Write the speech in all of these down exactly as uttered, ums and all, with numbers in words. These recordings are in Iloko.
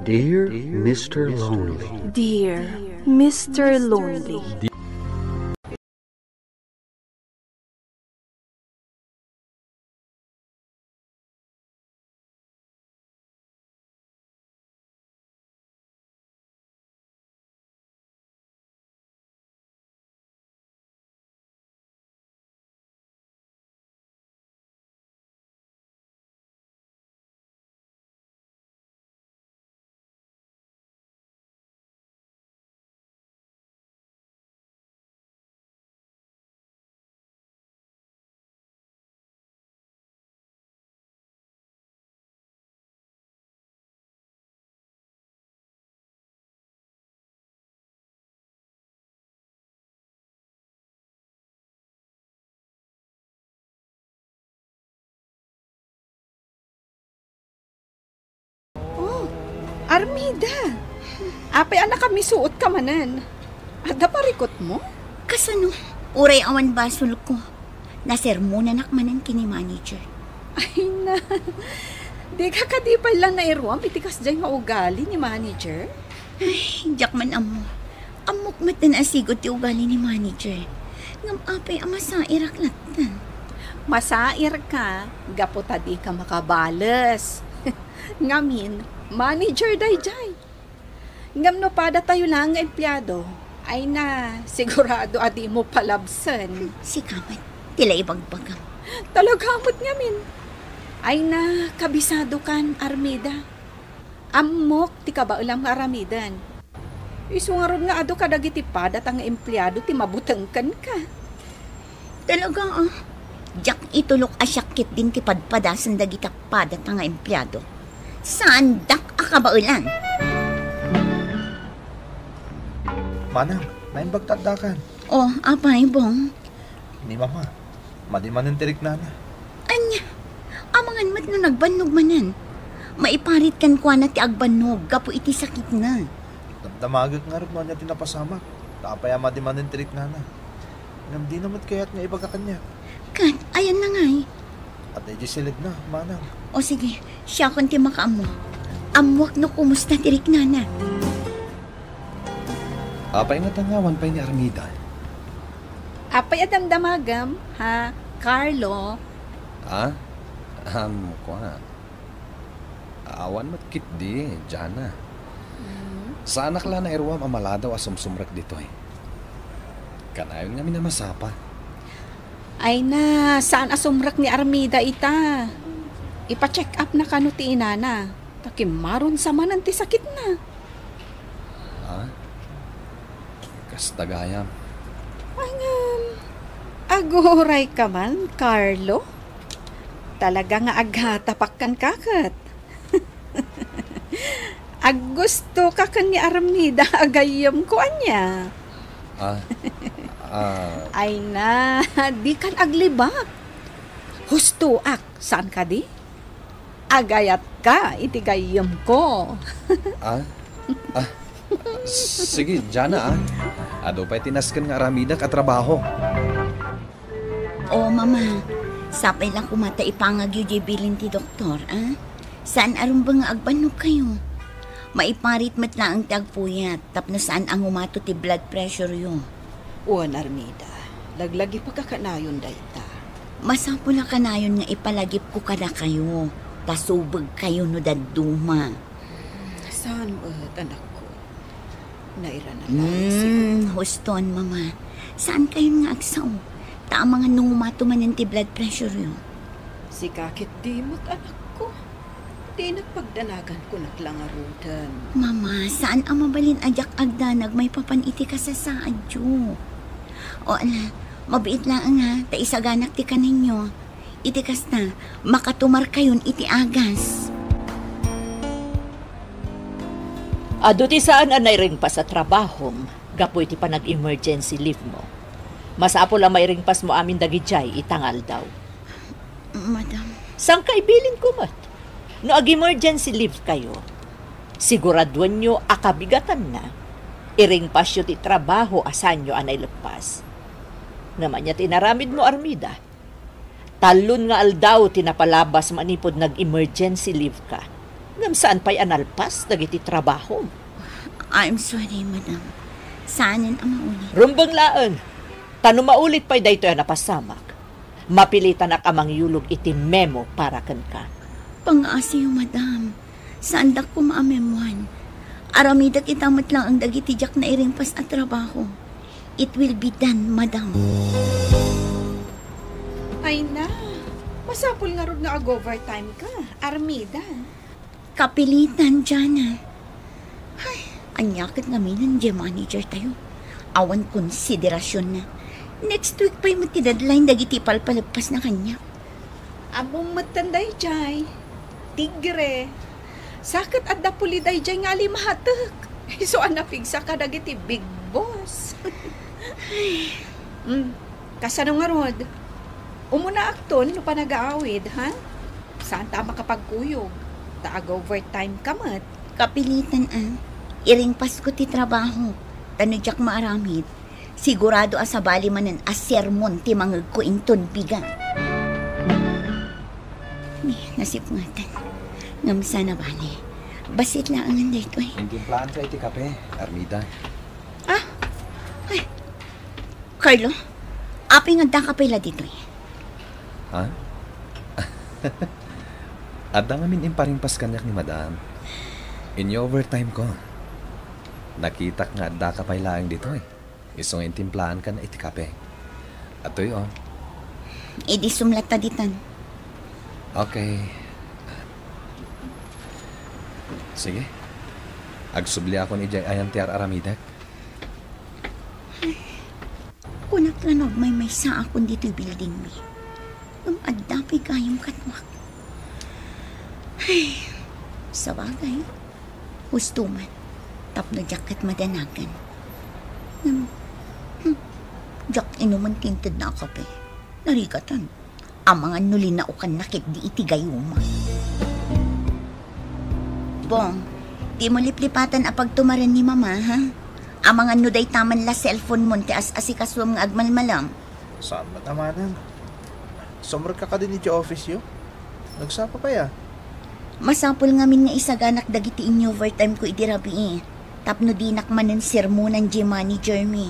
Dear Mister Lonely. Dear Mister Lonely. Oh, Armida! Apay a nakamisuotka manen? Adda parikutmo? Kasano? Uray awan basolko. Nasermonanak manen ken ni manager. Ay na, dika kadi pay la nairuam iti kasdiay nga ugali ni manager? Ay, diak man ammo. Ammok met a nasigud ti ugali ni manager. Ngem apay a masairak latta? Masairka gapu ta dika makabales. Ngamin, manager daydiay. Ngem no padatayo laeng nga empleado, ay na, sigurado a dimo palabsen. Sika met, ti la ibagbagam. Talaga met ngamin. Ay na, kabisadokan, Armida. Ammok ti kabaelam nga aramiden. Isu ngarud nga adu kadagiti padata nga empleado ti mabuteng kenka. Talaga, ah. Diak itulok a siak ketdin ti padpadasen dagiti padata nga empleado. Saandak a kabaelan. Manang, naimbag ta addakan. Oh, apay, Bong? Ni Mama, madi manen ti riknana. Ania? Amangan met no nagbannog manen. Maiparit kenkuana ti agbannog gapu iti sakitna. Damdamagek ngarud no ania ti napasamak. Ta apay a madi manen ti riknana. Ngem dina met kayat nga ibaga kaniak. Ket, ayanna ngay? Adda idiay silegna, manang. O sige, siakon ti makaammo. Ammoak no kumusta ti riknana. Apay nga tangawan pay ni Armida? Apay a damdamagam, ha, Carlo? Ha? Am, kua. Awan met ketdi, Jana. Mm. Saanak la nairuam a maladaw a sumsumrek ditoy. Kanayon ngamin a masapa. Ay na, saan a sumrek ni Armida ita? Ipa-check up na kano ti inana. Ta kimmaron sa manen ti sakitna. Ha? Kasta gayam. Ngem, aguray ka man, Carlo? Talaga nga agatapak kenka ket. Aggustoka ken ni Armida a gayyemko, ania? Ah, ah. Ay na, dikan aglibak. Hustoak, saan kadi? Agayatka iti gayyemko. Ah? Ah, sige, Jana, ah. Adu pay ti nasken nga aramidak a trabaho. O, Mama, sapay la koma ta ipangagyo diay bilin ti doktor, ah? Saan a rumbeng nga agbannogkayo. Maiparit met laeng ti agpuyat tapno saan a ngumato ti blood pressure-yo. Wen, Armida, laglagipka kanayon dayta. Masapul a kanayon nga ipalagipko kadakayo, ta subegkayo no dadduma. Saan met, anakko. Nairana laeng siguro. Hmm, huston, Mama. Saankayon nga agsao? Ta amangan no ngumato manen ti blood pressure-yo. Sika ketdi met, anakko. Dinak pagdanagan, kunak la ngaruden. Mama, saan a mabalin a diak agdanag maipapan iti kasasaadyo. O ala, mabiit laeng ha, ta isaganak ti kanenyo. Iti kasta, makatumarkayon iti agas. Adu ti saan a nairingpas a trabahom gapu iti panag-emergency leave mo. Masapul a mairingpasmo amin dagidiay ita nga aldaw. Madam. Sangkaibilinko met. No ag-emergency leave kayo, siguraduenyo a kabigatanna, iringpasyo ti trabaho a saanyo a naileppas. Ngem ania ti inaramidmo, Armida? Tallon nga aldaw ti napalabas manipud nag-emergency leave ka. Ngem saan pay a nalpas dagiti trabahom. I'm sorry, madam. Saanen a maulit. Rumbeng laeng. Ta no maulit pay daytoy a napasamak, mapilitanak a mangyulog iti memo para kenka. Pangngaasiyo, madam. Saandak koma a memoan. Aramidek ita met laeng dagiti diak nairingpas a trabaho. It will be done, madam. Ay na, masapul ngarud nga ag-overtime ka, Armida. Kapilitan, Jana. Ay, ania ket ngamin ni manager tayo? Awan konsiderasionna. Next week pay met ti deadline dagiti ipalpaleppas na kaniak. Ammom metten daydiay. Tigre. Sa ket adda puli daydiay nga alimatek. Isu a napigsa kadagiti big boss. Ay. Mm. Kasano ngarud? Umunaakton no panagaawid, ha? Saanta a makapagkuyog. Ta ag-overtime ka met. Kapilitan a. Iringpasko ti trabaho. Ta no diak maaramid, sigurado a sabali manen a sermon ti mangegko inton biga. Ni, nasipngetan. Ngem saan a bale. Bassit laengen daytoy. Intimplaanka iti kape, Armida. Ah? Ay. Carlo, apay nga addaka pay la ditoy? Ha? Adda ngamin imparingpas kaniak ni madam. Inyo-overtime ko. Nakitak nga addaka pay laeng ditoy. Isu nga intimplaanka iti kape. Atoy, oh. Idi sumlatta ditan. Okay. Sige. Agsubliakon idiay ayan ti ar-aramidek. Kunak la no agmaymaysaakon ditoy buildingmi. Ngem adda pay gayam kaduak. Ay, sabagay, husto man, tapno diak ket madanagan. Ngem, hmm, diak inumen ti inted na a kape. Narigatan. Amangan no linaokanna ketdi iti gayuma. Bong, dimo liplipatan a pagtumaren ni Mama, ha? Amangan no dayta man la cellphone-mon ti as-asikasuem nga agmalmalam. Saan met a manang? Sumrekka kadin iti office-yo? Nagsapa pay a? Masapul ngamin nga isaganak dagiti in-overtime-ko idi rabii, tapno dinak manen sermonan diay manager-mi.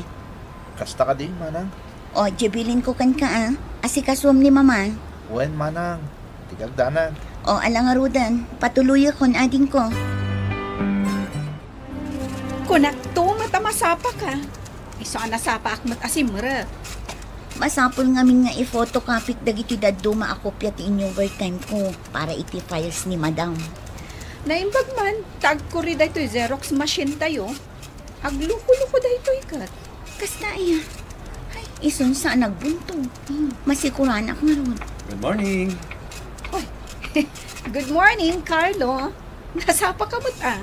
Kasta kadi, manang? O, diay bilinko kenka, a. Asikasuem ni Mama. Wen, manang. Tigagdanan. O, ala ngaruden. Patuloyekon, adingko. Kunakto met a masapaka. Isu a nasapaak met a simrek. Masapul ngamin nga i-photocopy-k dagiti dadduma a kopia ti in-overtime-ko para iti files ni Madam. Naimbag man, ta agkuri daytoy Xerox machine-tayo. Agluko-luko daytoy ket. Kasta aya. Ay, isun saan nagbuntog. Hmm. Masikuranak ngarud. Good morning. Oy. Good morning, Carlo. Nasapaka met a?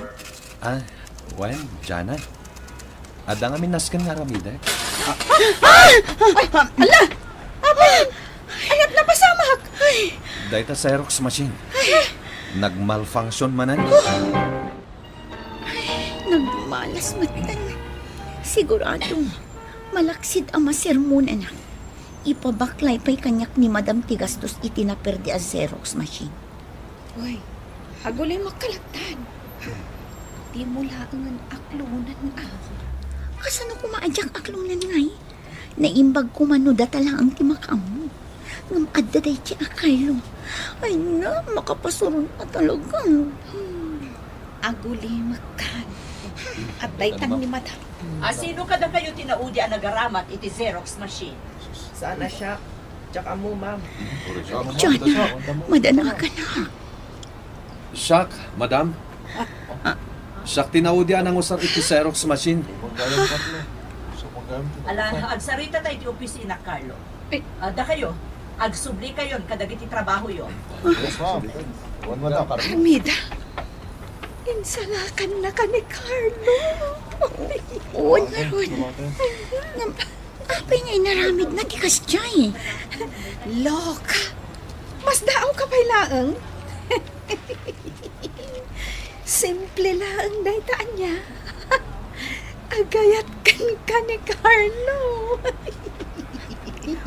Ah, wen, Jana. Adda ngamin nasken nga aramidek. Ay, ala! Apay! Ania ti napasamak? Ay! Dayta Xerox machine. Ay! Nagmalfunction manen. Ay, nagmalas metten. Sigurado, malaksid a masermonanak. Ipabaklay pay kaniak ni Madam ti gastos iti naperdi a Xerox machine. Uy, agulimek ka latta. Dimo laengen aklonen a. Kasano koma a diak aklonen ngay? Naimbag koma no data laeng ti makaammo. Ngem adda daydi a Carlo. Ay na, makapasuron a talaga. Hmm. Agulimek ka. Adda itang ni Madam. A, sino kadakayo ti naudi a nagaramat iti Xerox machine? Saan a siak. Diak ammo, ma'am. John, madanagan na. Siak, madam. Ah. Siak ti naudi a nangusar iti Xerox machine. Ala, agsarita tayo iti opisina, Carlo. Eh. Ah, dakayo, agsublikayon kadagiti trabahoyo. Yes, ma'am. Wan, wan, wan. Armida, insalakan na ka ni Carlo. Wan, wan. Apay nga inaramidna ti kasdiay? Loka, masdaawka pay laeng. Simple laeng dayta ania. Agayat kenka ni Carlo.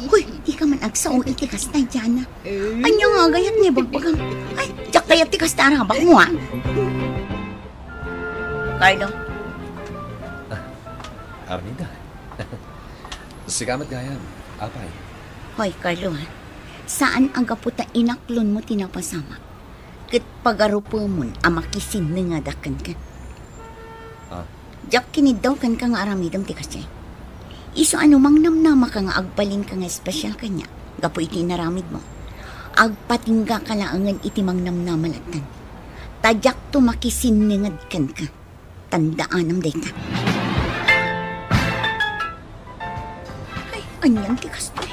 Hoy, dika man agsao iti kasta, Jana. Ania nga agayat nga ibagbagam? Ay, diak Kayat ti kasta arabakmo, a? Carlo. Ah, Armida. Sika met gayam, apay. Hoy, Carlo, a. Saan a gapu ta inaklonmo ti napasamak ket pagarupemon a makisinnengedak kenka. Ah. Diak kiniddaw kenka nga aramidem ti kasta. Isu a no mangnamnamaka nga agbalinka nga espesial kaniak gapu iti inaramidmo, agpatinggaka laengen iti mangnamnama lattan. Ta diakto makisinnenged kenka. Tandaanam dayta. Ay, anian ti kastoy?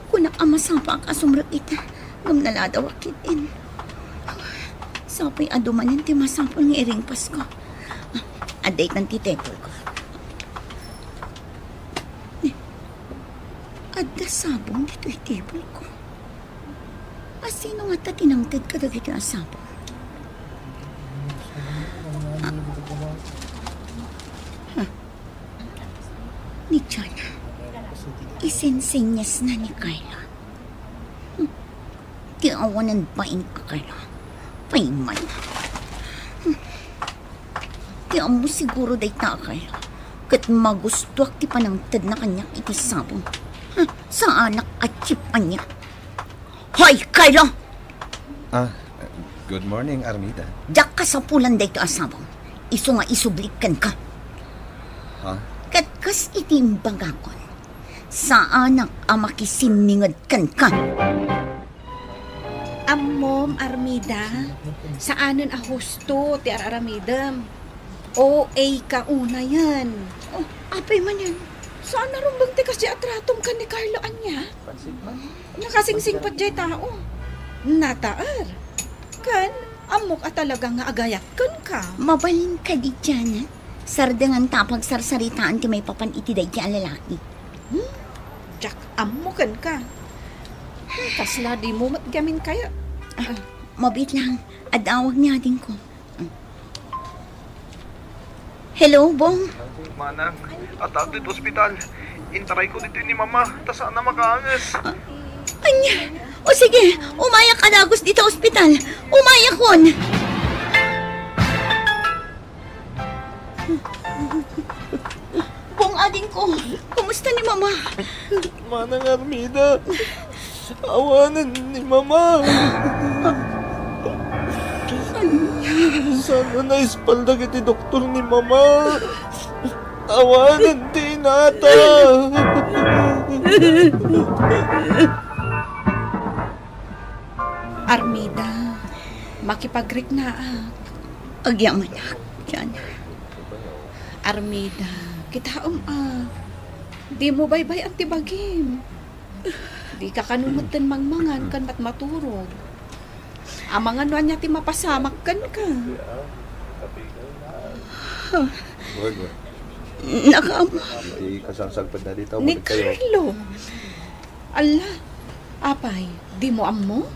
Kunak a masapaak a sumrek ita ngem naladawak ketdin. Sapay a dumanen ti masapul nga iringpasko. Adda itan ti table ko. Adda sabong ditoy table ko. A sino ngata ti nangted kadagiti a sabong? Ah. Ha? Ni Jana. Isinsingesna ni Carlo. Hmm. Ti awanen bain a Carlo. Payman. Hmm. Ti ammo siguro dayta a Carlo. Ket magustoak ti panangtedna kaniak iti sabong. Hmm. Saanak a cheap ania. Hoy, Carlo! Ah, good morning, Armida. Diak kasapulan daytoy a sabong. Isu nga isublik kenka. Ha? Ket kas iti imbagakon, saanak a makisinninged kenka. Ammom, Armida, saanen a husto ti ar-aramidem. O A ka unayen. Oh, apay manen? Saan a rumbeng ti kasdi a tratom ken ni Carlo ania? Nakasingsingpet jay tao. Nataer. Ken, ammok a talaga nga agayat kenka. Mabalin kadi, Jana? Sardenganta a pagsarsaritaan ti maipapan iti daydi a lalaki. Hmm? Diak ammo kenka. Kasla dimo met gamin kaya. Ah, mabiit lang. Ad-awag ni adingko. Hello, Bong? Manang, addaak ditoy ospital. Intarayko ditoy ni Mama, ta saan a makaanges. Ah, ania? O sige, umayak a dagus ditoy ospital. Umayakon. Bong, adingko, kumusta ni Mama? Manang Armida, awanen ni Mama. Saan a naispal dagiti doktor ni Mama. Awanen ti inata. Armida, makipagriknaak. Agyamanak, Jana. Armida, kitaem a. Dimo baybay-an ti bagim. Dika kano metten mangmangan ken matmaturog. Amangan no ania ti mapasamak kenka. Wen, wen. Nakaammo. Iti kasangsangpetna dita, ni Carlo. Alla, apay, dimo ammo?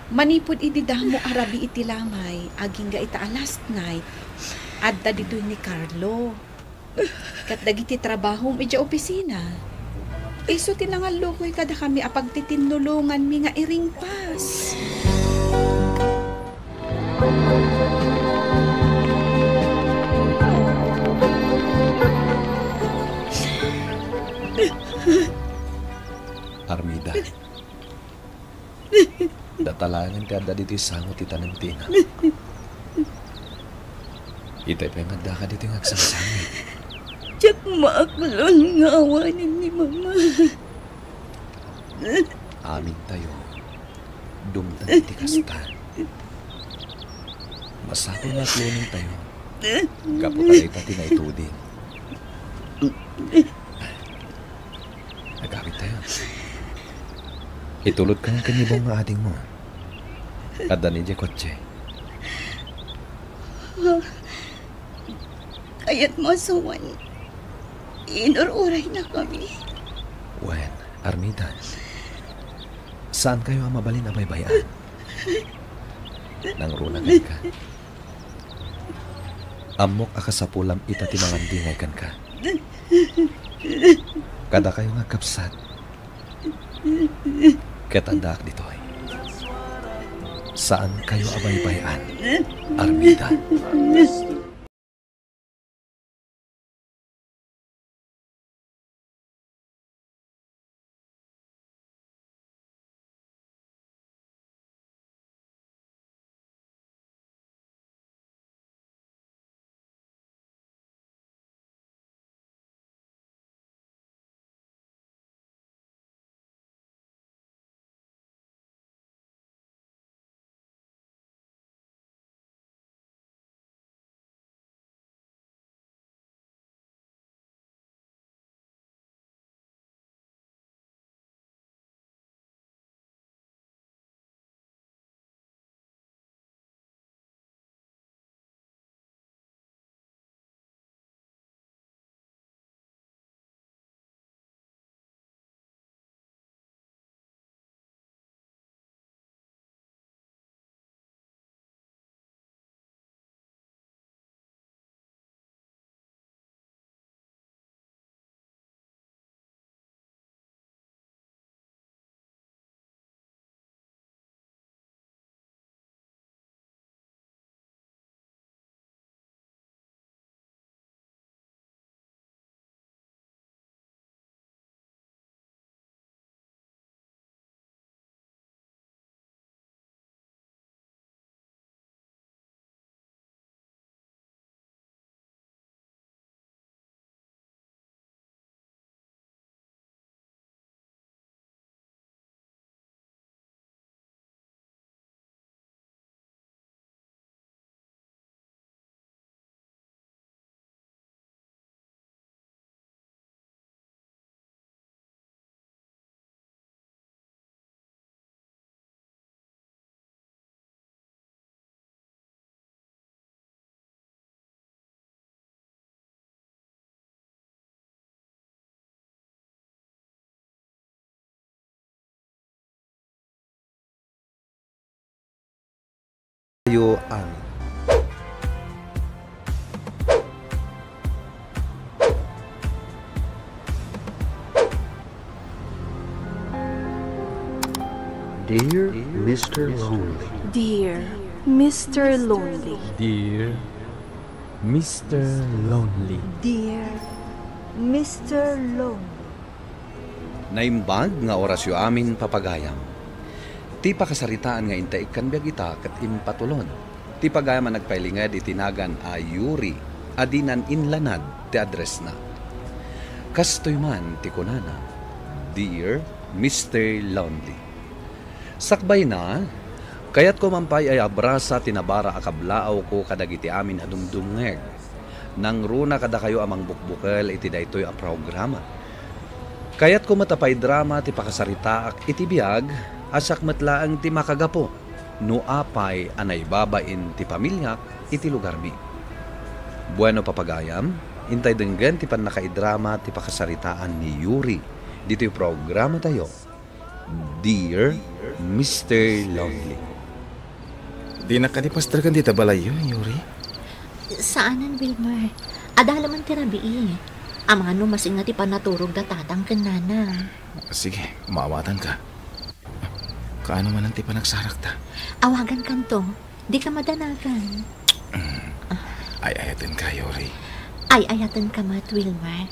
Manipud idi damo a rabii ti lamay, agingga ita a last night, adda ditoy ni Carlo. Ket dagiti trabahom idiay opisina, isu ti nangallukoy kadakami a pagtitinnulonganmi nga iringpas. Armida, data laengen ti adda ditoy sango ti tanem ti inam. Itay pay nga addaka ditoy nga agsangsangit. Diak maaklon nga awanen ni Mama. Amintayo, dumteng iti kasta. Masapul nga aklonentayo. Gapu ta dayta ti naituding. Agawidtayo. Itulodka ken ni Bong nga adingmo. Adda ni idiay kotse. Kayatmo a sawen, inur-uraynakami. Wen, Armida, saankayo a mabalin a baybay-an. Nangruna kenka. Ammok a kasapulam ita ti mangandingay kenka. Kadakayo nga agkabsat, ket addaak ditoy. Saan kayo a baybay-an, Armida. Kayo amin. Dear Mister Lonely. Dear Mister Lonely. Dear Mister Lonely. Dear Mister Lonely. Naimbag nga orasyo amin, papagayam. Ti pakasaritaan nga intaikkan biag ita ket impatulon ti pagayam a nagpailinged iti nagan a Yuri a dinan inlanad ti addressna. Kastoy man ti kunana, "Dear Mister Lonely." Sakbayna, kayatko man pay a iabrasa ti nabara a kablaawko kadagiti amin a dumdumngeg. Nangruna kadakayo a mangbukbukel iti daytoy a programa. Kayatko met a paidrama ti pakasaritaak iti biag a siak met laeng ti makagapu no apay a naibabain ti pamiliak iti lugarmi. Bueno, papagayam, intay denggen ti pannakaidrama ti pakasaritaan ni Yuri ditoy programatayo. Dear Mister Lonely. Dinak kadi pastreken dita balayyo, Yuri? Saanen, Wilmer. Adda laeng ti rabii. Amangan no masinna ti pannaturog da tatang ken nana. Sige, maawatanka. Kaano manen ti panagsarakta? Awagankanto. Dika madanagan. Mm. Ay-ayatenka, Yuri. Ay-ayatenka met, Wilmer.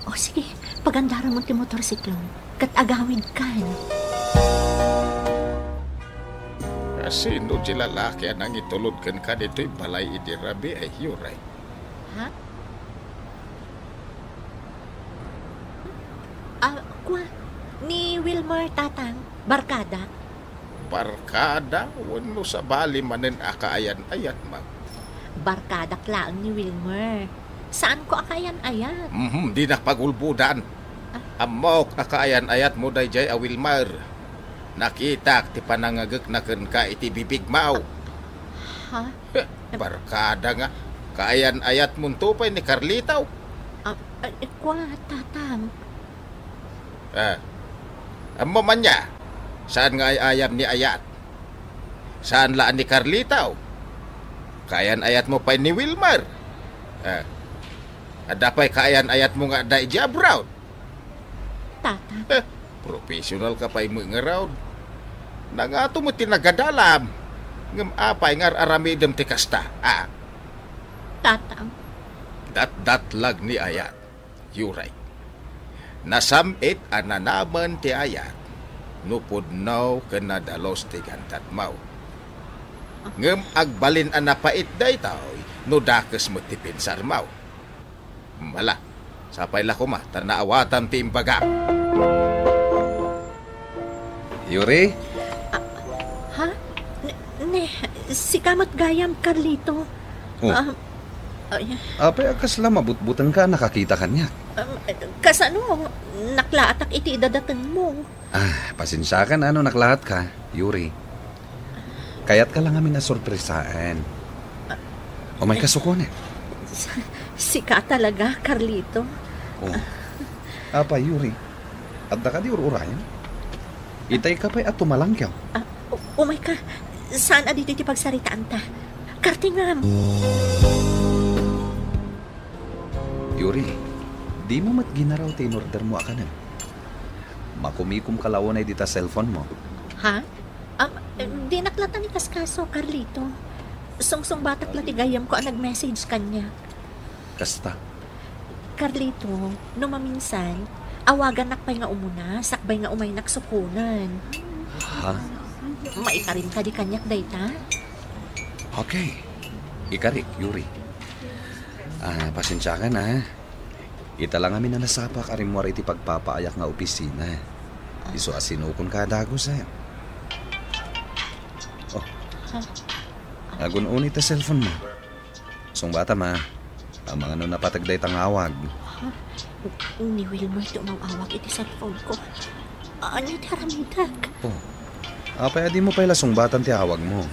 O sige, pagandaramon ti motorsiklom, ket agawidkan. Sino ti lalaki a nangitulod kenka ditoy balay idi rabii, Yuri? Ha? Ah, kua, ni Wilmer, tatang, barkada. Barkada wenno sabali manen a kaayan-ayatmo? Barkadak laeng ni Wilmer. Saanko a kaayan-ayat. Mhm, dinak pagulbodan. Ah. Ammok a kaayan-ayatmo daydiay a Wilmer. Nakitak ti panangngegekna kenka iti bibigmo. Ha? Barkada nga, kaayan-ayatmonto pay ni Carlito. Ah, ay, kua, tatang. Ah, ammom ania, saan nga ay-ayam ni Ayat? Saan la a ni Carlito? Kaayan-ayatmo pay ni Wilmer. Ah, adda pay kaayan-ayatmo nga adda idiay abroad? Tatang. Eh, professional ka pay met ngarud. Nangato met ti nagadalam? Ngem apay nga ar-aramidem ti kasta, a? Tatang. Datdatlag ni ayat, Yuri. Nasam-it a nanamen ti ayat no pudno ken nadalus ti gantatmo. Ngem agbalin a napait daytoy no dakes met ti pensarmo. Ala, sapay la koma ta naawatam ti imbagam. Yuri? Ah, ha? Ne, ne, sika met gayam, Carlito. Oh. Ah, ay. Apay a kasla mabutbutengka a nakakita kaniak? Um, kasano? Naklaatak iti idadatengmo. Ah, pasensiakan no naklaatka, Yuri. Kayatka la ngamin a sorpresaen. Umayka sukonen. Sika talaga, Carlito. Oh. Apay, Yuri? Adda kadi ur-urayen? Itayka pay a tumalangkew. Ah, u-, umayka. Saan a ditoy ti pagsaritaanta. Kartingam! Yuri, dimo met ginaraw ti inordermo a kanem? Makumikomka la unay dita cellphone mo. Ha? Am, dinak latta ikaskaso, Carlito. Sungsungbatak la ti gayyemko a nag-message kaniak. Kasta? Carlito, no maminsan, awagannak pay nga umuna, sakbay nga umaynak sukonen. Ha? Maikarim kadi kaniak dayta? Okay. Ikarik, Yuri. Ah, pasensiakan, ah. Ita la ngamin a nasapak a rimmuar iti pagpapaayak nga opisina. Isu a sinukonka a dagus, eh. Oh. Ha? Agun-uni ta cellphone mo. Sungbatam, ah. Amangan no napateg dayta nga awag. Ha? Ni Wilmer ti umaw-awag iti cellphone ko. Ania ti aramidek? Oh. Apay a dimo pay la sungbatan ti awag mo?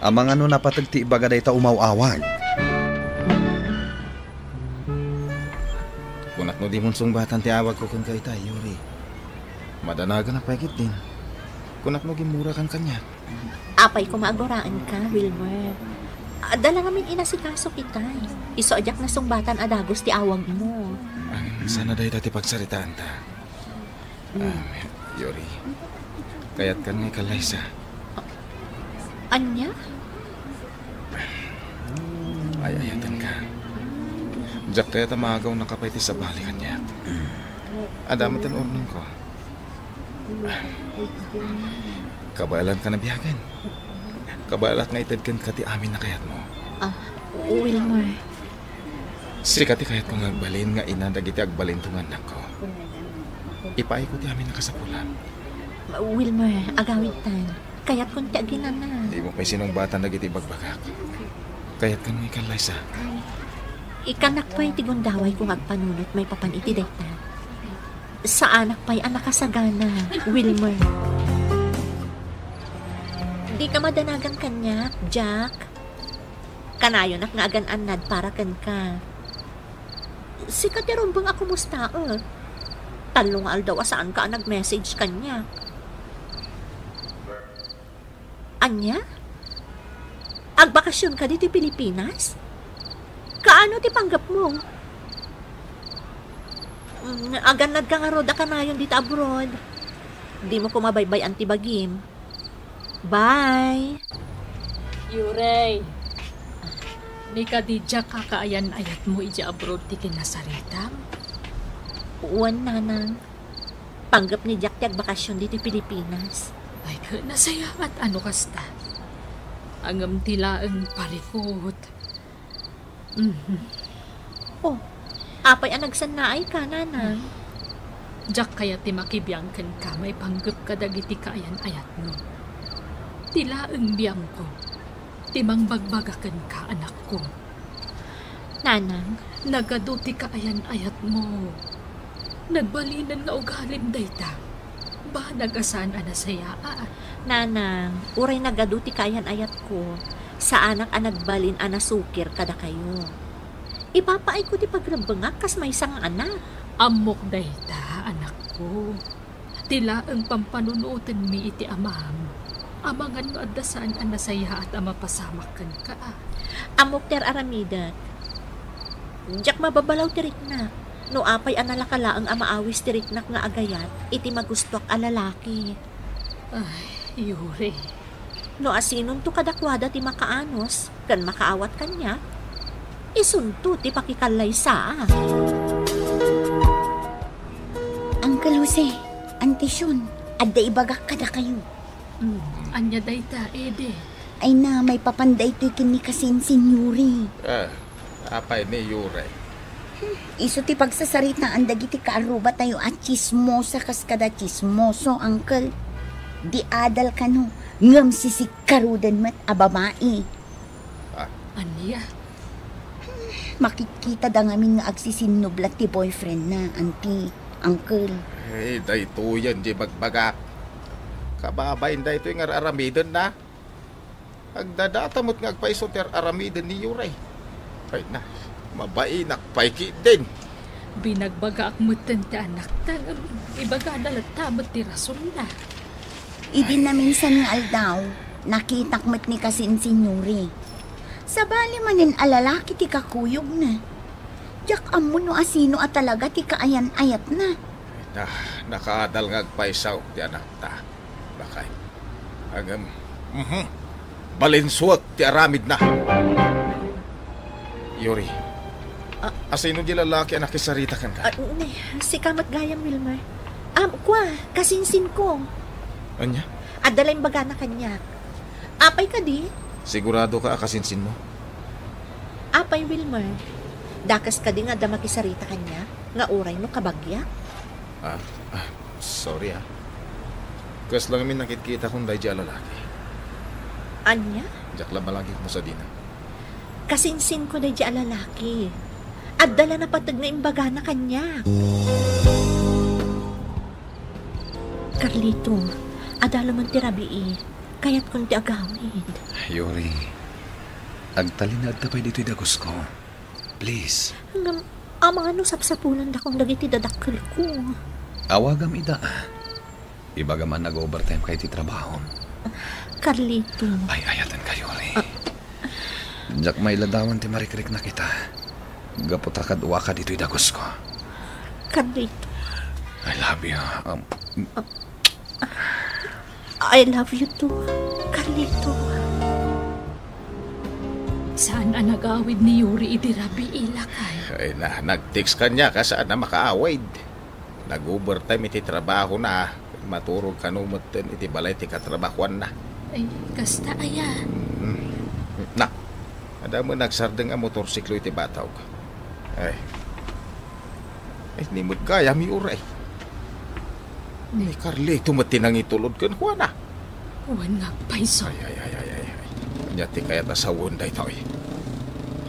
Amangan no napateg ti ibaga dayta umaw-awag. Kunak no dimon sungbatan ti awag ko kenka itay, Yuri. Madanagan a pay ketdin. Kunak no gimmurakan kaniak. Apay koma a guraenka, Wilmer? Adda la ngamin inasikaso itay. Isu a diak nasungbatan a dagus ti awag mo. Saan a dayta ti pagsaritaanta? Ah, Yuri, kayatkan nga ikallaysa. Ania? Ay-ayatenka. Diak kayat a maagawnaka pay ti sabali kaniak. Adda met ti urnongko. Kabaelanka a biagen. Kabaelak nga ited kenka ti amin a kayatmo. Ah, Wilmer. Sika ti kayatko nga agbalin nga ina dagiti agbalinto nga annakko. Ipaayko ti amin a kasapulam. Wilmer, agawidtan. Kayatkon ti aginana. Dimo pay sinungbatan dagiti ibagbagak. Kayatkan nga ikallaysa. Ikkanak pay ti gundawayko nga agpanunot maipapan iti dayta. Saanak pay a nakasagana, Wilmer. Dika madanagan kaniak, Jack. Kanayonak nga agan-annad para kenka. Sika ti rumbeng a kumustaek. Tallo nga aldaw a saanka a nag-message kaniak. Ania? Agbakasionka ditoy Pilipinas? Kaano ti panggepmo? Mm, agannadka ngarud a kanayon dita abroad. Dimo koma baybay-an ti bagim. Bye! Yurey, ni kadi diak a kaayan-ayatmo idiay abroad ti kinasaritam? Wen, nanang. Panggep ni Jack ti agbakasion ditoy Pilipinas. Ay, ket nasayaat a no kasta. Ngem ti laeng parikut. Mhm. Oh, apay a nagsannaayka, nanang? Diak kayat ti makibiang kenka maipanggep kadagiti kaayan-ayatmo. Ti laeng biangko, ti mangbagbaga kenka, anakko. Nanang. Nagadu ti kaayan-ayatmo. Nagbalinen nga ugalim dayta. Banag a saan a nasayaat. Nanang, uray nagadu ti kaayan-ayatko, saanak a nagbalin a nasukir kadakayo. Ipapaayko ti pagrebbengak kas maysa nga anak. Ammok dayta, anakko. Ti laeng pampanunotenmi iti amam, amangan no adda saan a nasayaat a mapasamak kenka. Ammok ti ar-aramidek. Diak mababalaw ti riknak, no apay a nalaka laeng a maawis ti riknak nga agayat iti magustoak a lalaki. Ay, Yuri. No asinonto kadakuada ti makaanus ken makaawat kaniak, isunto ti pakikallaysaa. Uncle Jose, Auntie Shon, adda ibagak kadakayo. Hmm, ania dayta, Ede? Ay na, maipapan daytoy ken ni kasinsin Yuri. Ah, apay ni Yuri? Isu ti pagsasaritaan dagiti kaarrubatayo a tsismosa kas kada tsismoso, uncle. Di adal kano, ngem sisikkaruden met a babai. Ah. Ania? Makikkitada ngamin nga agsisinnublat ti boyfriendna, auntie, uncle. Eh, daytoyen ti bagbagak. Kababain daytoy nga ar-aramidenna. Agdadata met nga agpayso ti ar-aramiden ni Yuri. Ay na, mabainak pay ketdin. Binagbagaak metten ti anakta, ngem ibagada latta met ti rasonna. Idi naminsan nga aldaw, nakitak met ni kasinsin Yuri. Sabali manen a lalaki ti kakuyogna. Diak ammo no asino a talaga ti kaayan-ayatna. Ah, nakaadal nga agpayso ti anakta. Bakay. Ngem, mhm. Balinsuek ti aramidna. Yuri. Ah. Asino di lalaki a nakisarita kenka? Ah, ni, sika met gayam, Wilmer. Am, kua, kasinsinko. Ania? Adda la imbagana kaniak. Apay kadi? Siguradoka a kasinsinmo? Apay, Wilmer? Dakes kadi nga adda makisarita kaniak nga uray no kabagiak? Ah, ah, sorry, ah. Kasla ngamin nakitkitakon daydi a lalaki. Ania? Diak la malagipmo sadina. Kasinsinko daydi a lalaki. Adda la napateg nga imbagana kaniak. Carlito, adda la man ti rabii. Kayatkon ti agawid. Yuri, agtalinaedka pay ditoy dagusko. Please. Ngem, amano sapsapulandakon dagiti dadakkelko? Awagam ida, a. Ibagam a nag-overtime ka iti trabahom. Carlito. Ay, ayatenka, Yuri. Ah. Diak mailadawan ti marikriknak ita. Gapu ta kaduaka ditoy dagusko. Carlito. I love you. Um, I love you too, Carlito. Saan a nagawid ni Yuri iti rabii, lakay? Ay na, nag-text kaniak a saan a makaawid. Nag-overtime iti trabahona. Maturog kano metten iti balay ti katrabahoanna. Ay, kasta aya. Mm. Na, adda met nagsardeng a motorsiklo iti batog. Ay. Ay, ni met gayam, Yuri. Ni Carlito met ti nangitulod kenkuana. Wen nga agpayso. Ay, ay, ay, ay, ay, ay. Ania ti kayat a sawen daytoy?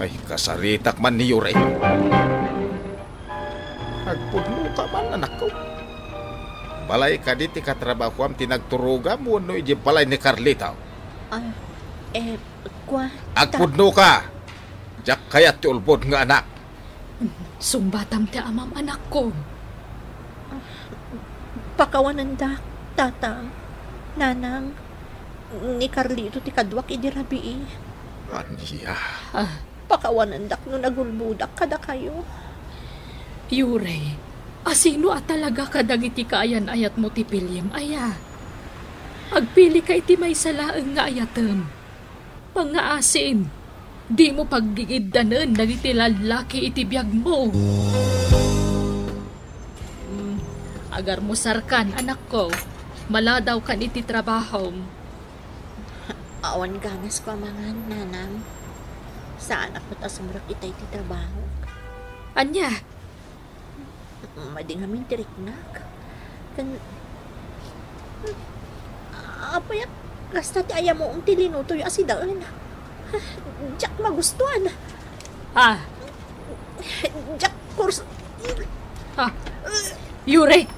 Ay, kasaritak man ni Yuri. Agpudnoka man, anakko. Balay kadi ti katrabahoam ti nagturogam wenno idiay balay ni Carlito? Ah, eh, kua, ta- Agpudnoka! Diak kayat ti ulbod nga anak. Sungbatam ti amam, anakko. Pakawanendak, Tatang, Nanang, ni Carlito ti kaduak idi rabii. Ania? Ah. Pakawanendak no nagulbodak kadakayo. Yuri, asino a talaga kadagiti kaayan-ayatmo ti piliem aya? Agpilika iti maysa laeng nga ayatem. Pangngaasim, dimo paggigiddanen dagiti lallaki iti biagmo. Hmm, agarmusarkan, anakko. Maladawkan iti trabahom. Awan ganasko a mangan, Nanang. Saanak met a sumrek itay ti trabaho. Ania? Madi ngamin ti riknak. Ken, apay a kasta ti ayamoem ti linutoyo a sidaen? Diak magustuan. Ah. Diak kurs- Ah. Yuri!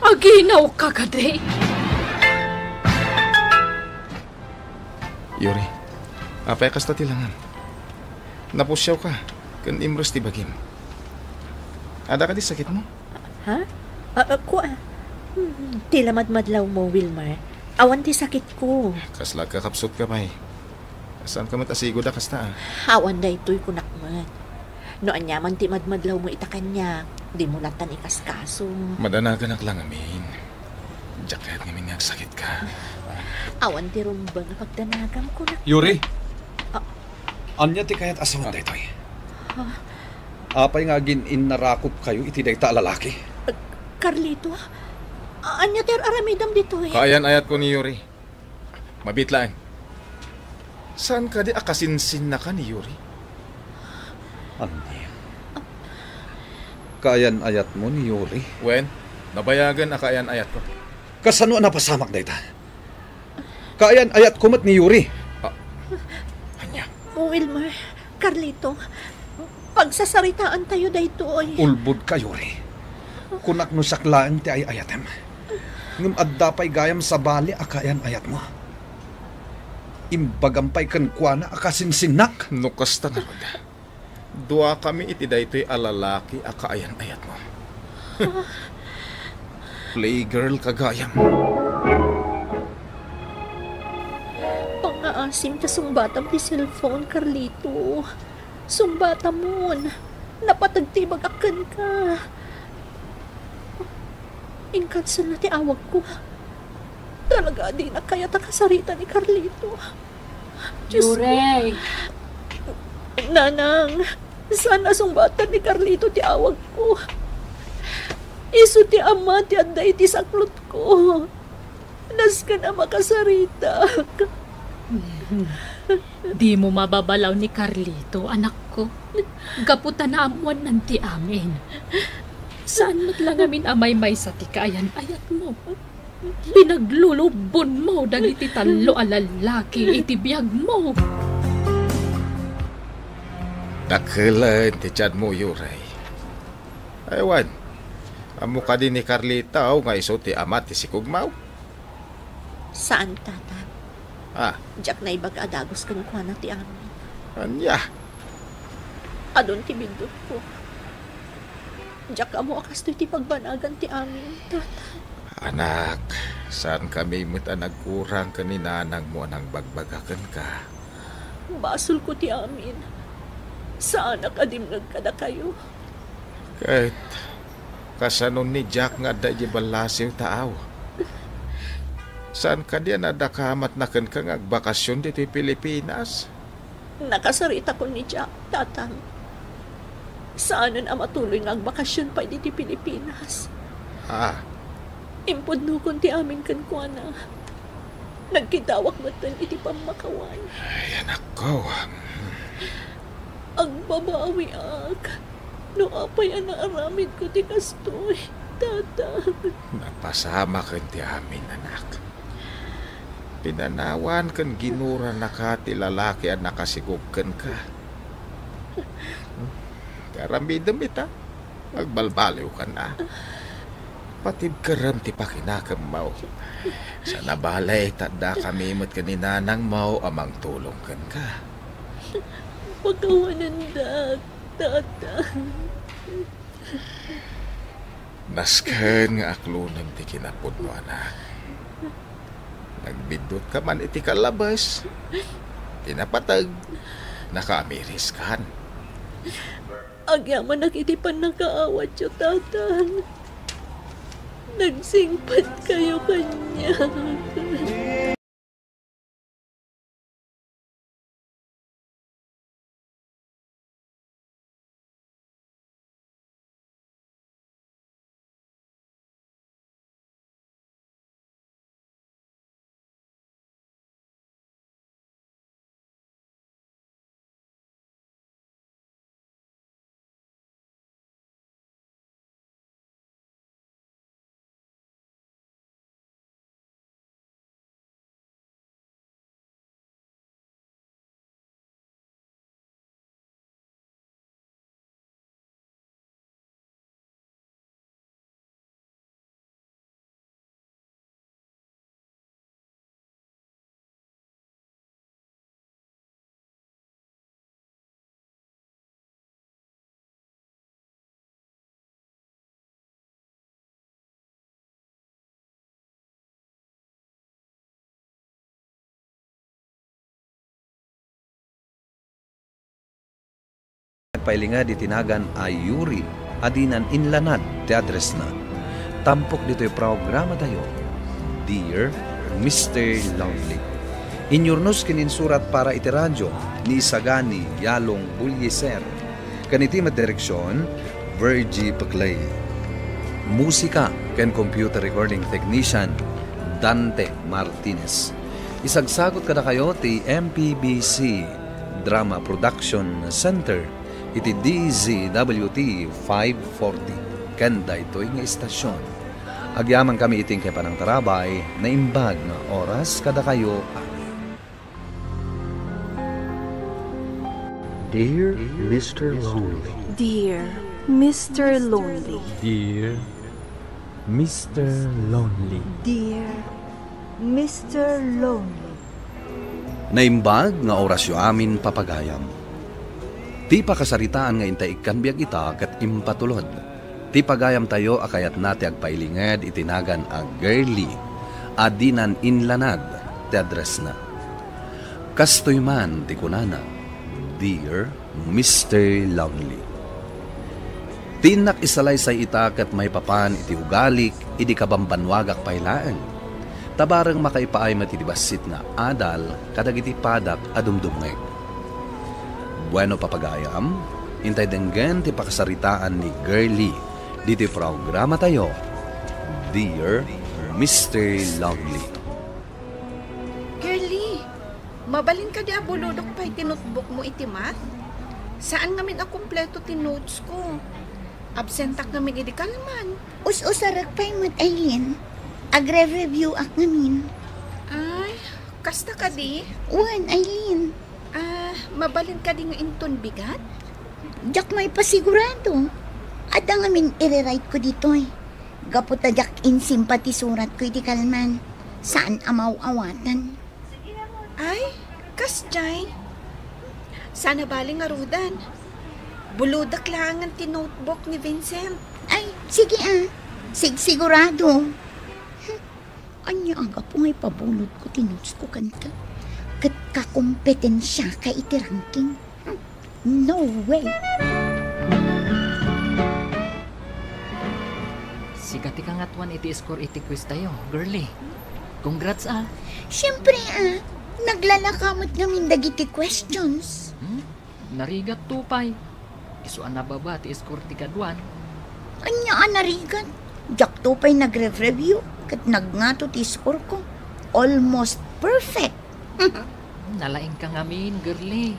Aginawka kadi? Yuri, apay a kasta ti langam? Napusiawka, ken imres ti bagim. Adda kadi sakitmo? Ha? Ah, ah, kua. Hmm, ti la madmadlawmo, Wilmer. Awan ti sakitko. Kasla agkakapsutka pay. Saanka met a sigud a kasta, a? Awan daytoy, kunak met. No aniaman ti madmadlawmo ita kaniak, dimo latan ikaskaso. Madanaganak la ngamin. Diak kayat ngamin nga agsakitka. Awan ti rumbeng a pagdanagam, kunak. Yuri! Ah. Ania ti kayat a sawen daytoy? Ah. Apay nga agin-innarakup kayo iti dayta a lalaki? Ah, Carlito, ania ti ar-aramidem ditoy? Kaayan-ayatko ni Yuri. Mabiit laeng. Saan kadi a kasinsinnaka ni Yuri? Ania? Kaayan-ayatmo ni Yuri? Wen, nabayagen a kaayan-ayatko. Kasano a napasamak dayta? Kaayan-ayatko met ni Yuri. Ah, ania? Wilmer, Carlito, pagsasaritaantayo daytoy. Ulbodka, Yuri. Kunak no siak laeng ti ay-ayatem. Ngem adda pay gayam sabali a kaayan-ayatmo. Imbagam pay kenkuana a kasinsinnak. No kasta ngarud, duakami iti daytoy a lalaki a kaayan-ayatmo. Playgirl ka gayam. Pangngaasim ta sungbatam ti cellphone, Carlito. Sungbatamon. Napateg ti ibagak kenka. Inkanselna ti awagko. Talaga a dinak kayat a kasarita ni Carlito. Diyos ko. Yuri! Nanang, saan a sungbatan ni Carlito ti awagko. Isu ti ama ti adda iti saklotko. Nasken a makasaritak. Dimo mababalaw ni Carlito, anakko. Gapu ta naammoannan ti amin. Saan met la ngamin a maymaysa ti kaayan-ayatmo. Pinaglulubonmo dagiti tallo a lallaki iti biagmo. Dakelen ti tianmo, Yuri. Ay, wen, ammo kadi ni Carlito nga isu ti ama ti sikugmo? Saan, Tata. Ah. Diak naibaga a dagus kenkuana ti amin. Ania? Adun ti biddutko. Diak ammo a kastoy ti pagbanagan ti amin, Tata. Anak, saankami met a nagkurang ken ni nanangmo a nangbagbaga kenka. Basolko ti amin. Saanak a dimngeg kadakayo. Ket kasano ni Jack nga adda idiay ballasiw, taaw? Saan kadi a nadakamatna kenka nga agbakasyon ditoy Pilipinas? Nakasaritakon ni Jack, Tatang. Saanen a matuloy nga agbakasyon pay ditoy Pilipinas. Ah. Impudnokon ti amin kenkuana. Nagkitawak metten iti pammakawan. Ay, anakko. Agbabawiak no apay a naaramidko ti kastoy, Tata. Napasamaken ti amin, anak. Pinanawan ken ginuranaka ti lalaki a nakasigug kenka. Ti aramidem ita, agbalbaliwkan a. Patibkerem ti pakinakemmo. Saan a bale, ta addakami met ken ni nanangmo a mangtulong kenka. Pakawanendak, Tata. Nasken nga aklonem ti kinapudno, anak. Nagbiddutka man iti kallabes. Ti napateg, nakaamiriskan. Agyamanak iti pannakaawatyo, Tatang. Nagsingpetkayo kaniak. Nagpailinged iti nagan a Yuri a dinan inlanad ti addressna. Tampok ditoy programatayo, Dear Mister Lonely. Inyurnos ken insurat para iti radio ni Isagani Yalong Bulliser. Ken iti met direksion, Virgie Peclay. Musika ken computer recording technician, Dante Martinez. Isagsagut kadakayo ti M P B C Drama Production Center iti D Z W T five forty ken daytoy nga istasyon. Agyamankami iti inkay panangtarabay, naimbag nga oras kadakayo amin. Dear Mister Lonely. Dear Mister Lonely. Dear Mister Lonely. Dear Mister Lonely. Naimbag nga orasyo amin, papagayam. Ti pakasaritaan nga intay ikkan biag ita ket impatulod. Ti pagayamtayo a kayatna ti agpailinged iti nagan a Girlie a dinan inlanad ti addressna. Kastoy man ti kunana, Dear Mister Lonely. Ti innak isalaysay ita ket maipapan iti ugalik idi kabambannuagak pay laeng. Ta bareng makaipaay met iti bassit nga adal kadagiti padak a dumdumngeg. Bueno, papagayam, intay denggen ti pakasaritaan ni Girlie ditoy programatayo, Dear Mister Lonely. Girlie, mabalin kadi a bulodok pay ti notebook mo iti math? Saan ngamin a kompleto ti notes ko. Absentak ngamin idi kalman. Us-usarek pay met, Aileen. Agre-review ak ngamin. Ay, kasta kadi? Wen, Aileen. Ah, mabalin kadi nga inton bigat? Diak maipasigurado. Adda ngamin i-rewrite ko ditoy. Gapu ta diak insimpa ti surat ko iti kalman. Saan a maaw-awatan. Ay, kasdiay. Saan a bale ngaruden. Bulodek laengen ti notebook ni Vincent. Ay, sige a. Sigsigurado. Hmm. Ania a gapu nga ipabulod ko ti notes ko kenka? Ket kakompetensiaka iti ranking? Hmm. No way! Sika ti kangatoan iti score iti quiz tayo, Girlie. Congrats, ah. Siyempre, ah. Naglalaka met ngamin dagiti questions. Hmm? Narigat to pay. Isu a nababa ti score ti kaduan. Ania a narigat? Diak to pay nagre-review ket nagngato ti score ko. Almost perfect. Nalaingka ngamin, Girlie.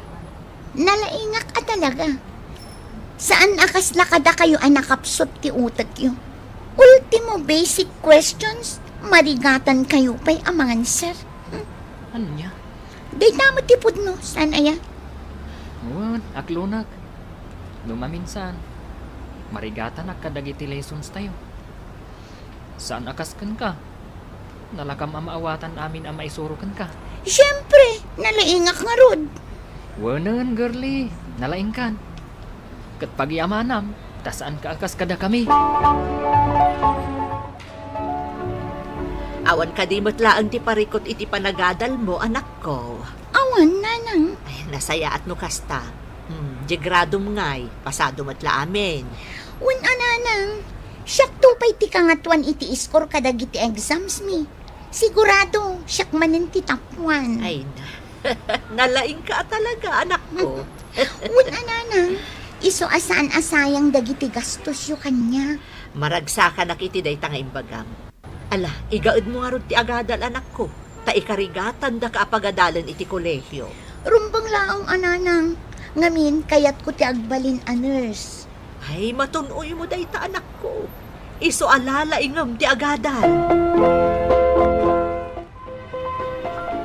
Nalaingak a talaga. Saan a kasla kadakayo a nakapsut ti utekyo. Ultimo basic questions, marigatan kayo pay a manganswer. Hmm? Ania? Dayta met ti pudno, saan aya? Wen, aklonak. No maminsan, marigatanak kadagiti lessons tayo. Saan a kas kenka? Nalakam a maawatan amin a maisuro kenka. Siyempre, nalaingak ngarud. Wenen, Girlie, nalaingkan. Ket pagiamanam, ta saanka a kas kadakami. Awan kadi met laeng ti parikut iti panagadalmo, anakko. Awan, nanang. Ay, nasayaat no kasta. Hmm, diay gradom ngay, pasado met la amin. Wen a, nanang, siak to pay ti kangatoan iti score kadagiti exams mi. Sigurado, siak manen ti top one. Ay, na. Nalaingka a talaga, anakko. Wen a, nanang, isu a saan a sayang dagiti gastosyo kaniak. Maragsakanak iti dayta nga imbagam. Ala, igaedmo ngarud ti agadal, anakko, ta ikarigatandaka a pagadalen iti kolehio. Rumbeng laeng a, nanang, ngamin, kayatko ti agbalin a nurse. Ay, matun-oymo dayta, anakko. Isu a lalaingem ti agadal.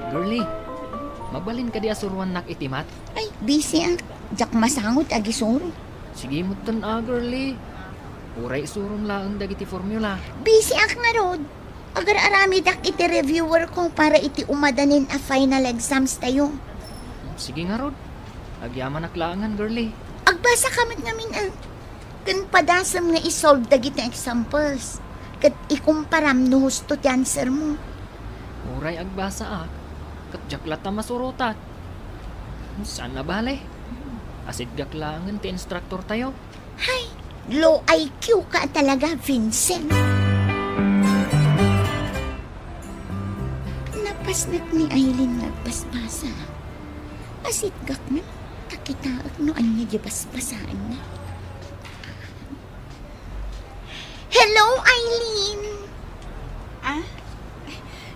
Girlie, mabalin kadi a suruannak iti math? Ay, busy ak. Diak masango ti agisuro. Sige metten a, Girlie. Uray isurom laeng dagiti formula. Busy ak ngarud. Agar-aramidak iti reviewer ko para iti umadanen a final exams tayo. Sige ngarud. Agyamanak laengen, Girlie. Agbasaka met ngamin a. Ken padasem nga i-solve dagiti examples. Ket ikumparam no husto ti answer mo. Uray agbasaak, ket diak latta masurotak. Saan a bale. Asidgak laengen ti instructor tayo. Hay, low I Q ka talaga, Vincent. Napasnek ni Aileen nga agpaspasa. Asitgak man, ta kitaek no ania diay paspasaenna. Hello, Aileen! Ah?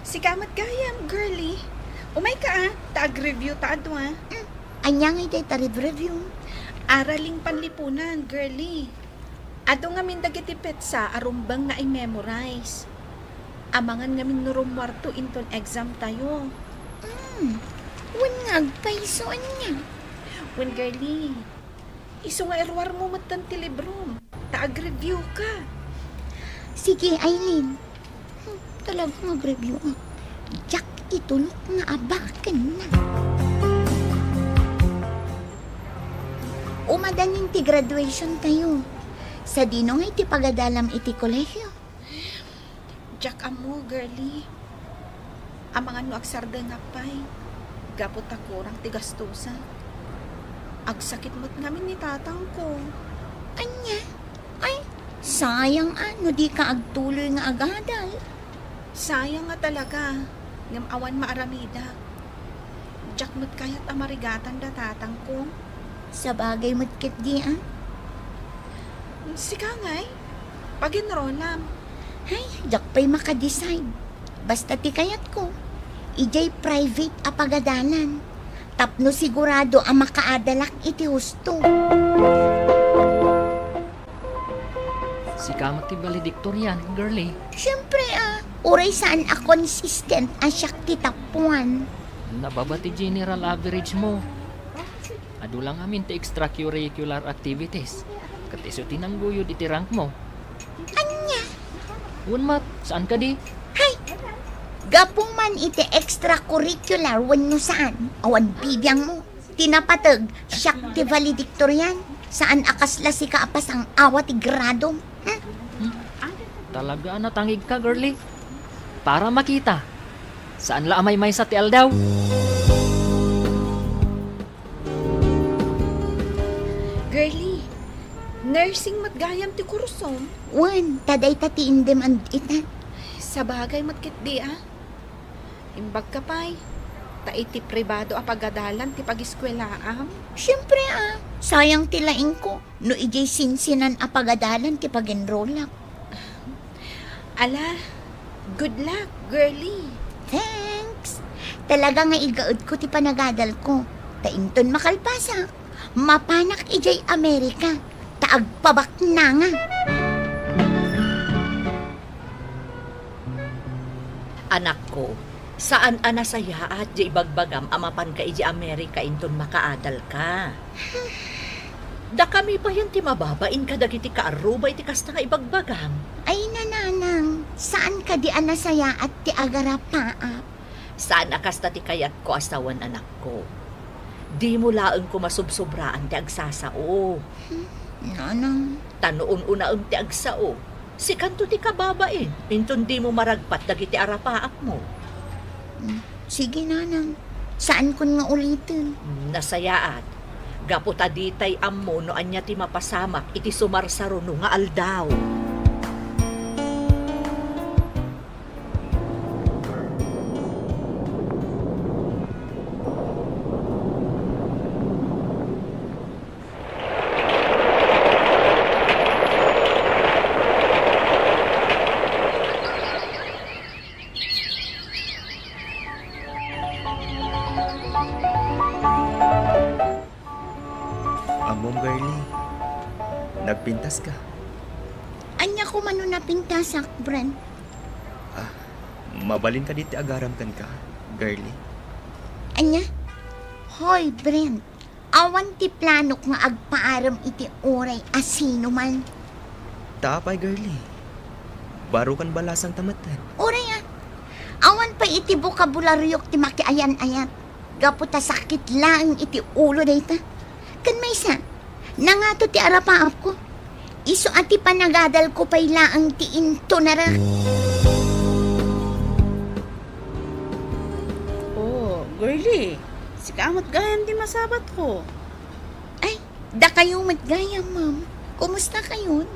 Sika met gayam, girlie. Umayka, ah, ta ag-review ta adu, ah. Mm. Ania ngay dayta red review? Araling panlipunan, girlie. Adu ngamin dagiti petsa a rumbeng nga i-memorize. Amangan ngamin no rummuarto inton exam tayo. Mm. Wen nga agpayso, ania? Wen, girlie. Isu nga iruarmo metten ti librom, ta ag-review ka. Sige, Aileen. Hmm, talaga nga ag-review, ah. Diak itulok nga abakenna. Umadanin ti graduation tayo. Sadino ngay ti pagadalam iti kolehio? Diak ammo, girlie. Amangan no agsardengak pay, gapu ta kurang ti gastusak. Agsakit met ngamin ni tatangko. Ania? Ay, sayang, ah, no dika agtuloy nga agadal. Sayang nga talaga, ngem awan maaramidak. Diak met kayat a marigatan da tatangko. Sabagay met ketdi, ah. Sika ngay, pag-enrollam. Ay, diak pay maka-decide. Basta ti kayatko, idiay private a pagadalan. Tapno sigurado a makaadalak iti husto. Sika met ti valedictorian, girlie. Siyempre, ah, uray saan a consistent a siak ti top one. Nababa ti general average mo. Adu lang amin ti extracurricular activities. Ket isu ti nangguyod iti rank mo. Ania? Wen met, saan kadi? Hay! Gapu man iti extracurricular wenno saan, awan bibiangmo. Ti napateg, siak ti valedictorian. Saan a kasla sika a pasang-awa ti gradom. Hmm? Hmm? Talaga a natangigka, girlie. Para makita. Saan la a maymaysa ti aldaw. Girlie, nursing met gayam ti kursom? Wen, ta dayta ti in-demand ita. Sabagay met ketdi, ah. Imbagka pay, ta iti pribado a pagadalan ti pagiskuelaam? Siempre, ah, sayang ti laingko no idiay sinsinan a pagadalan ti pag-enrollak. Ala, good luck, girlie. Thanks. Talaga nga igaedko ti panagadalko. Ta inton makalpasak, mapanak idiay Amerika. Ta agpabaknanga. Anakko, saan a nasayaat ti ibagbagam a mapanka idiay Amerika inton makaadalka. Dakami payen ti mababain kadagiti kaarruba iti kasta nga ibagbagam. Ay, nanang, saan kadi a nasayaat ti agarapaap? Saan a kasta ti kayatko a sawen, anakko. Dimo laeng koma sobsobraan ti agsasao. Hmm, nanang. Ta no un-unaem ti agsao, sikanto ti kababain, inton dimo maragpat dagiti arapaapmo. Hmm, sige, nanang. Saankon nga uliten. Hmm, nasayaat. Gapu ta ditay ammo no ania ti mapasamak iti sumarsaruno nga aldaw. Ammom, girlie, nagpintaska. Ania koma no napintasak, Brent? Ah, mabalin kadi ti agaram kenka, girlie? Ania? Hoy, Brent, awan ti planok nga agpaaram iti uray a sinuman. Ta apay, girlie? Baro ken balasangta metten. Uray, ah. Awan pay iti bokabularyok ti makiayan-ayat. Gapu ta sakit laeng iti ulo dayta. Ken maysa, nangato ti arapaapko. Isu a ti panagadalko pay laeng ti intunarek. Oh, girlie, sika met gayam ti masabatko. Ay, dakayo met gayam, ma'am. Kumusta kayon?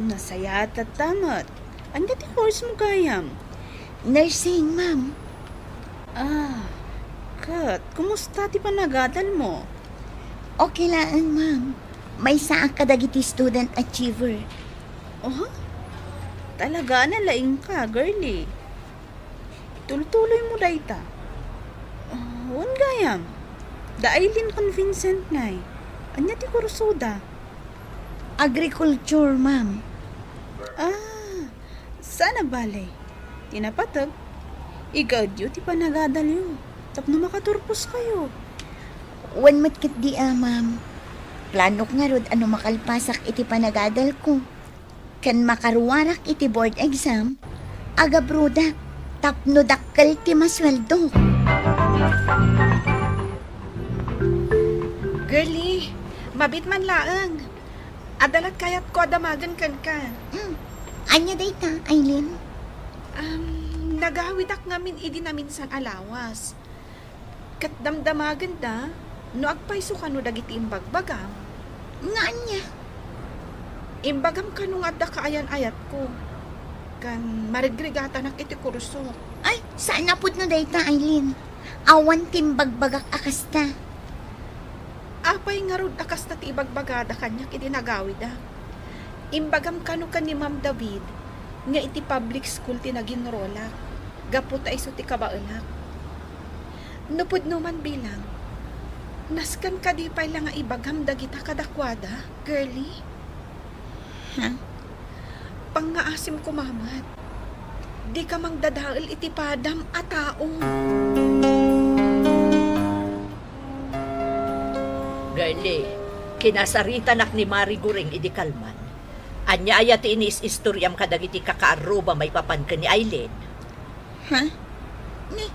Nasayaat latta met. Ania ti course mo gayam? Nursing, ma'am. Ah, ket kumusta ti panagadalmo? Okay laeng, ma'am. Maysaak kadagiti student achiever. Oh, talaga a nalaingka, girlie. Tultuloymo dayta. Ah, wen gayam, da Aileen ken Vincent ngay. Ania ti kursoda? Agriculture, ma'am. Ah, saan a bale? Ti napateg, igaedyo ti panagadalyo tapno makaturposkayo. Wen met ketdi a, ma'am. Planok ngarud a no makalpasak iti panagadalko ken makaruarak iti board exam, agabrodak tapno dakkel ti masueldo. Girlie, mabiit man laeng. Adda lat kayatko a damagen kenka. Mm. Ania dayta, Aileen? Um, nagawidak ngamin idi naminsan a lawas. Ket damdamagenda no agpayso kano dagiti imbagbagam. Nga ania? Imbagam kano nga adda kaayan-ayatko. Ken maregrigatanak iti kurso. Ay, saan a pudno dayta, Aileen. Awan ti imbagbagak a kasta. Apay ngarud a kasta ti ibagbagada kaniak idi nagawidak? Imbagam kano ken ni Ma'am David nga iti public school ti naginrolak gapu ta isu ti kabaelak. No pudno man bilang, nasken kadi pay la nga ibagam dagita kadakuada, girlie? Ha? Pangngaasim koma met. Dika mangdadael iti padam a tao. Girlie, kinasaritanak ni Mari Guring idi kalman. Ania aya ti inis-istoriam kadagiti kakaarruba maipapan ken ni Aileen? Ha? Ni,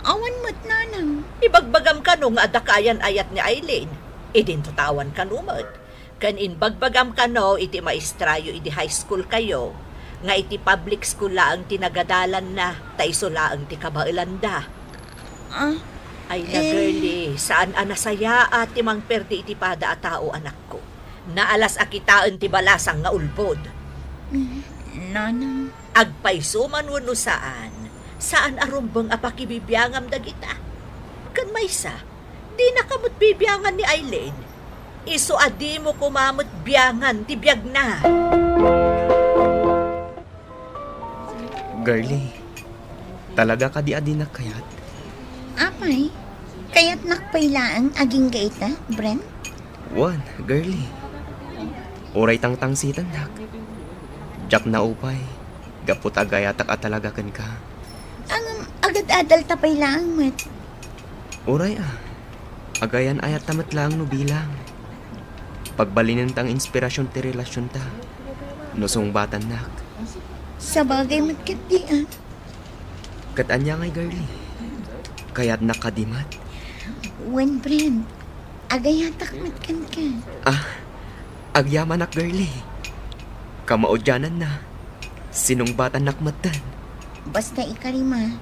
awan met, nanang. Ibagbagam kano nga adda kaayan-ayat ni Aileen. Idinto ta awan kano met. Ken inbagbagam kano iti maestrayo idi high school kayo, nga iti public school laeng ti nagadalanna, ta isu laeng ti kabaelanda. Ah, Ay na, eh. Girlie, saan a nasayaat ti mangperdi iti pada a tao, anakko. Naalas a kitaen ti balasang nga ulbod. Mm, nanang. Agpayso man wenno saan, saan a rumbeng a pakibibiangam dagita. Ken maysa, dinaka met bibiangan ni Aileen. Isu a dimo koma met biangan ti biagna. Girlie, talaga kadi a dinak kayat? Apay, kayatnak pay laeng agingga ita, Brent? Wen, girlie. Uray tangtangsitannak, diak naupay gapu ta agayatak a talaga kenka. Ngem agad-adalta pay laeng met. Uray a, agayan-ayatta met laeng no bilang. Pagbalinenta nga inspirasyon ti relasionta no sungbatannak. Sabagay met ketdi a. Ket ania ngay, girlie? Kayatnak kadi met? Wen, Brent. Agayatak met kenka. Ah, agyamanak, girlie. Kamaudiananna, sinungbatannak metten. Basta ikarima,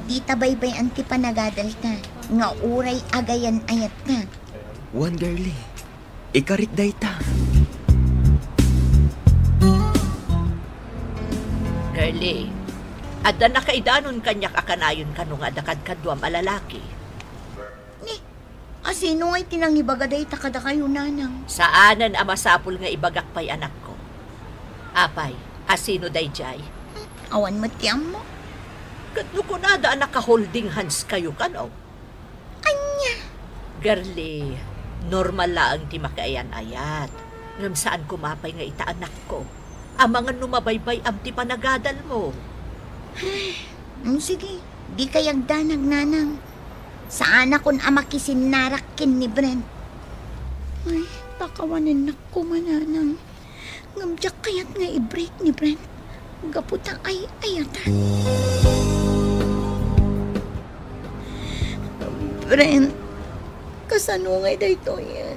dita baybay-an ti panagadalta nga uray agayan-ayatka. Wen, girlie. Ikarik dayta. Girlie, adda nakaidanon kaniak a kanayon kano nga adda kadkaduam a lalaki. Ni, asino ngay ti nangibaga dayta kadakayo, nanang? Saanen a masapul nga ibagak pay, anakko. Apay, asino daydiay? Awan met ti ammo. Ket no kunada a naka-holding hands kayo kano? Ania? Girlie, normal laeng ti makaayan-ayat. Ngem saan koma pay nga ita, anakko. Amangan no mabaybay-am ti panagadalmo. Mm, sige, dikay agdanag, nanang. Saanakon a makisinnarak ken ni Brent. Ay, pakawanennak koma, nanang. Ngem diak kayat nga i-break ni Brent gapu ta ay-ayatan. Brent, kasano ngay daytoyen?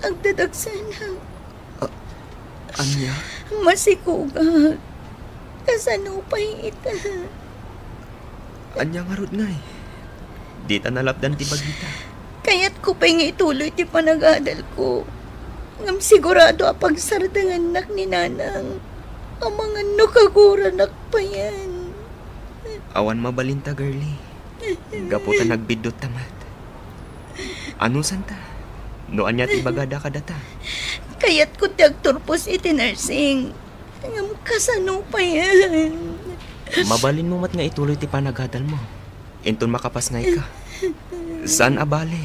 Agdadagsenak. Ah, ania? Masikugak. Kasano pay ita? Ania ngarud ngay? Dita nalapdan ti bagita. Kayatko pay nga ituloy ti panagadalko. Ngem sigurado a pagsardengennak ni Nanang. Amangan no kaguranak payen. Awan mabalinta, girlie. Gapu ta nagbiddut ta met. Anusanta? No ania ti ibagada kadata? Kayatko ti agturpos iti nursing. Ngem kasano payen? Mabalinmo met nga ituloy ti panagadalmo. Inton makapasngayka. Saan a bale,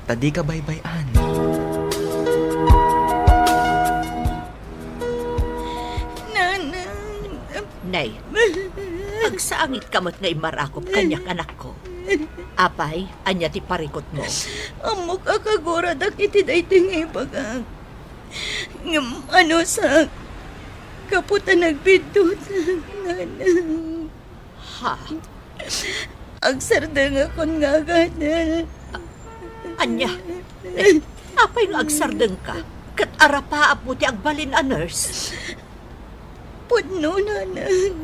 ta dika baybay-an. Nanang. Nay, agsaangitka met nga immarakop kaniak, anakko. Apay, ania ti parikutmo? Ammok a kaguradak iti daytoy nga ibagak. Ngem anusak, gapu ta nagbiddutak, nanang. Ha? Agsardengakon nga agadal. Ania? Eh, apay nga agsardengka? Ket arapaapmo ti agbalin a nurse? Pudno, nanang.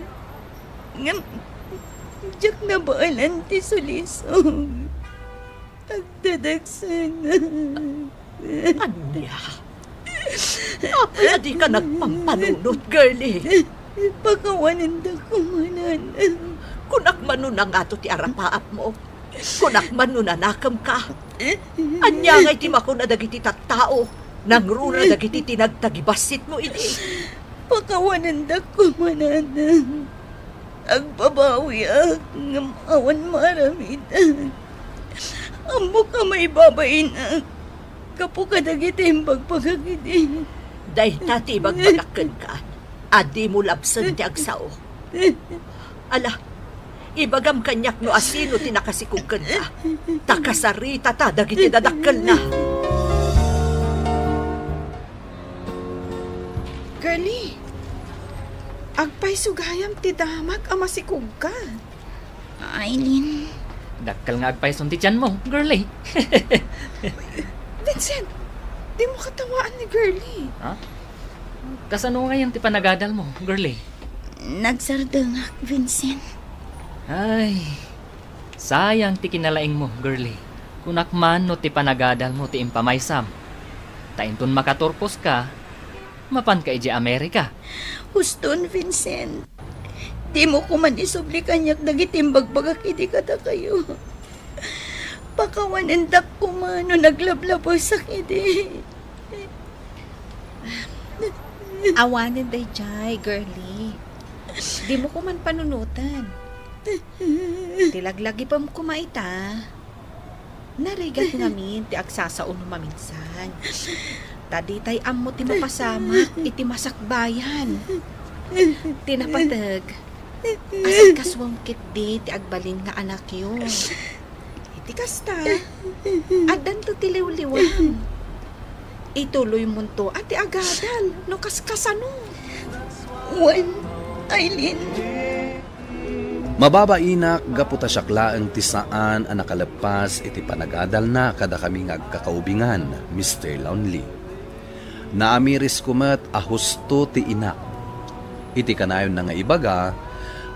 Ngem, diak nabaelan ti sulisog. Agdadagsenak. Ania? Apay a dika nagpampanunot, girlie? Pakawanendak koma, nanang. Kunak man no nangato ti arapaapmo. Kunak man no nanakemka. Ania ngay ti makuna dagiti tattao? Nangruna dagiti tinagtagibassitmo idi. Pakawanendak koma, nanang. Agbabawiak, ngem awan maaramidak. Ammok a maibabainak gapu kadagiti imbagbagak idi. Dayta ti ibagbagak kenka, a dimo labsen ti agsao. Ala, ibagam kaniak no asino ti nakasikog kenka, ta kasaritata dagiti dadakkelna. Girlie, agpayso gayam ti damag a masikogka. Aileen. Dakkel nga agpayson ti tianmo, girlie. Vincent, dimo katawaan ni Girlie. Ha? Kasano ngayen ti panagadalmo, girlie? Nagsardengak, Vincent. Ay, sayang ti kinalaingmo, girlie. Kunak man no ti panagadalmo ti impamaysam. Ta inton makaturposka, mapanka idiay Amerika. Huston, Vincent. Dimo koman isubli kaniak dagiti imbagbagak idi kadakayo. Pakawanendak koma no naglablabesak idi. Awanen daydiay, girlie. Dimo koman panunoten. Ti laglagipem koma ita, narigat ngamin ti agsasao no maminsan. Ta ditay ammo ti mapasamak iti masakbayan. Ti napateg, asikasuem ketdi ti agbalin nga anakyo. Iti kasta, addanto ti liwliwam. Ituloymonto a ti agadal no kaskasano. Wen, Aileen. Mababainak gapu ta siak laeng ti saan a nakaleppas iti panagadalna kadakami nga agkakaubingan, Mister Lonely. Naamirisko met a husto ti inak. Iti kanayonna nga ibaga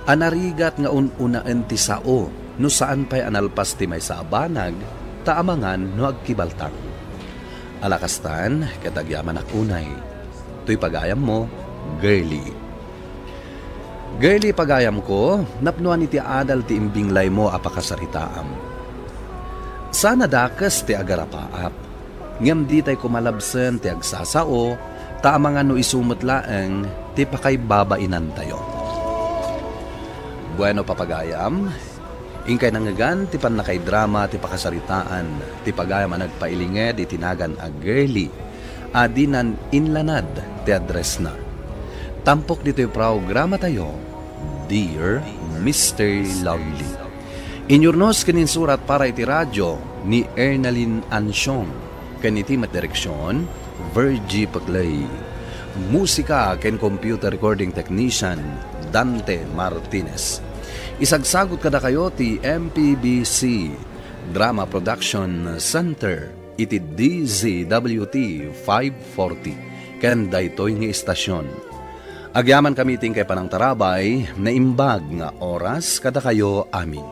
a narigat nga un-unaen ti sao no saan pay a nalpas ti maysa a banag ta amangan no agkibaltak. Ala kastan, ket agyamanak unay. Toy pagayammo, Girlie. Girlie, pagayamko, napnoan iti adal ti imbinglaymo a pakasaritaam. Saan a dakes ti agarapaap, ngem ditay koma labsen ti agsasao, ta amangan no isu met laeng ti pakaibabainantayo. Bueno, papagayam, inkay nangngegan ti pannakaidrama ti pakasaritaan ti pagayam a nagpailinged iti nagan a Girlie a dinan inlanad ti addressna. Tampok ditoy programatayo, Dear Mister Lonely. Inyurnos ken insurat para iti radio ni Ernalyn Ansiong, ken iti met direksion, Virgie Peclay. Musika ken computer recording technician, Dante Martinez. Isagsagut kadakayo ti M P B C Drama Production Center iti D Z W T five forty ken daytoy nga istasyon. Agyamankami iti inkay panangtarabay, naimbag nga oras kadakayo amin.